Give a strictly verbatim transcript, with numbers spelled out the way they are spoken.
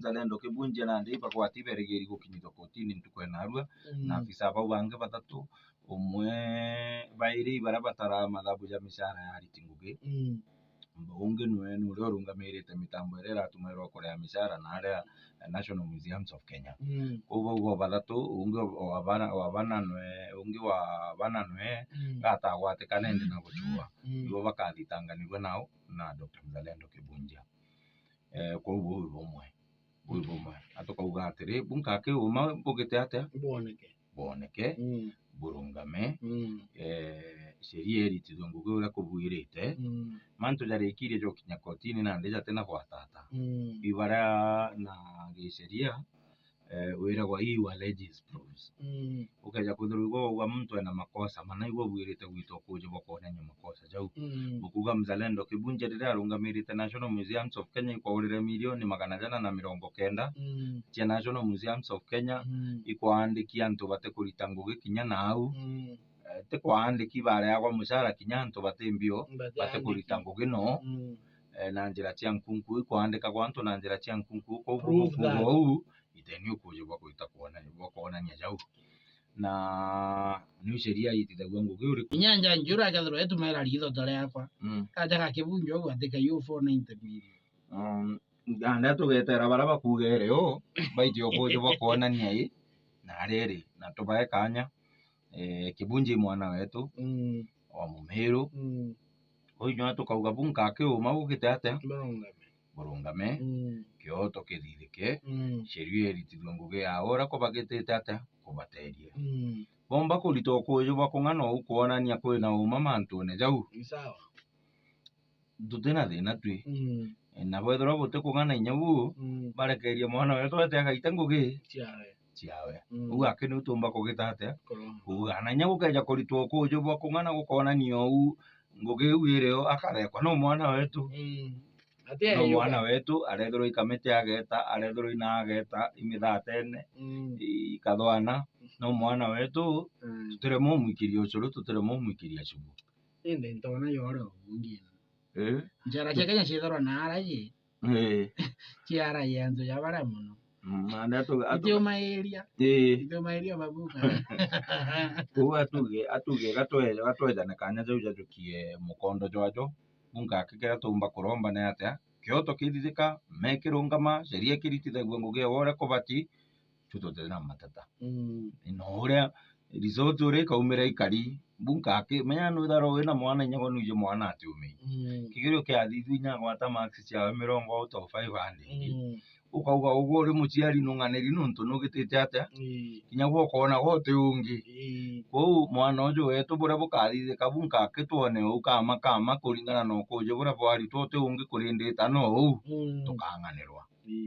Mzalendo Kibunja nandi ibagwati berigiri gukinyithua kotini ntuku ya narua, na Mm. afisa bau bangi bathatu, umwe, bairi baria batara mathabu ja micara ya ariti ngugi. Mm. Ungi nwe ni uria urungamirite mitambo iria iratumirwa kuria micara na aria National Museums of Kenya. Mm. Kwou bau bo bathatu, ungi o wa bana, wa bana nwe, ungi wa bana nwe, Mm. gatagwatikana indi na gucua. Mm. Ibo bakathitanganirua nao na Doctor Mzalendo Kibunja. Eh, kwou buu bumwe. Buu bumwe. Na tukauga atiri, bunka kiuma bugite atia? Bwoneke. Bwoneke, Mm. burungame, Mm. eh, sheria iritithue ngugi uria kubwirite. Mm. Mantu jarikirie jokinya kotini nandi jatina gwatata. Mm. Ibaria na gisheria, eh, wiragwa he who alleges proves. Mm. Ukeja kwithirwa igwe wauga muntu ena makosa, mana igwe ubwirite gwita ukuuji bwa kwonania makosa jau. Mm. Bukuuga Mzalendo Kibunja riria arungamirite National Museums of Kenya ikwaurire milioni magana jana na mirongo kenda Mm. cia National Museums of Kenya Mm. ikwaandiki antu batikurita ngugi kinya nau. Mm. Eh, ti kwaandiki bareagwa mucara kinya antu bati mbio, Batiandiki. batikurita ngugi no. Mm. Eh, na njira cia nkunku, ikwaandikagwa antu na njira cia nkunku, kwou Prove that. Uu, iteni ukuuji bwa gwita kwona-, bwa kwonania jau. Na ni sheria itithagua ngugi uriku? Inya njanji uria akethirwa etumera ritho ta riakwa. Mm. Aja gakibunja uguo atika you four ninety million. Um, nandi tugetera baria bakuugere uu, baiti ukuuji bwa kwonania i, na riri, na tubae kanya, eh, Kibunji mwana wetu, Mm. wa Mumiru. Mm. Uu inya tukauga bunka kiuma bugite atia? Burungame. Burungame. Mm. Kioto kithithike. Mm. Sheria iritithue ngugi yao uria kubagitite atia? Kubateria. Mm. Bomba kurita ukuuji bwa kung'ana uu kwonania kwina uma mantune jau. Ni sawa. Tutina thina twi. Mm. Na bwethirwa butikung'ana inya buu, Mm. barekerie mwana wetu ete agaite ngugi Ciawe. ciawe. Mm. Uu aki niu tumba kugita atia? Kuromba. Kuuga, na inya gukeja kuritwa ukuuji bwa kung'ana gukonania uu ngugi iu irio akarekwa no mwana wetu. Mm. Ati No aiyuga. mwana wetu, arethirwa i kamiti ageta, arethirwa ina ageta, imithatene, Mm. i-, ikathwana, no mwana wetu, Mm. tutiremwa umwikiria ucuru, tutiremwa umwikiria cubu. Indi ntona yore ungi. Eh? Njara cia Kenya ciithirwa na araji. Eh. Cia araji antu ja baria mono. Mm, na atu-, atu-, Itiumairia. Eh. Itiumairia babuka. Uu atuge, atuge gatwe-, gatwejane kanya jau jajukie mukondo jwajo. Bunka aki kiria tuumba kuromba ni atia? Kioto kithithika, mekirungama, sheria kiritithagua ngugi ya uria kubati, tu tutiri na mateta. Mm. Na uria result uria ikaumira ikari, bunka aki, menya nwithagirwa wina mwana inya gwe nwiji mwana atiumii. Mm. Kigerio kiathithua inya agwata marks ciawe mirongo out of five hundred. Mm. Ukauga ugwe uri muciari nung'aniri nontu nugitite atia? Ii. Kinya gwe ukona gwe uti ungi. Ii. Kwou mwana uju wetu buria bukathithika bunka aki twone uu kama kama kuringana na ukuuji buria bwaritwa uti ungi kurindita no uu, Mm. tukang'anirwa. Ii.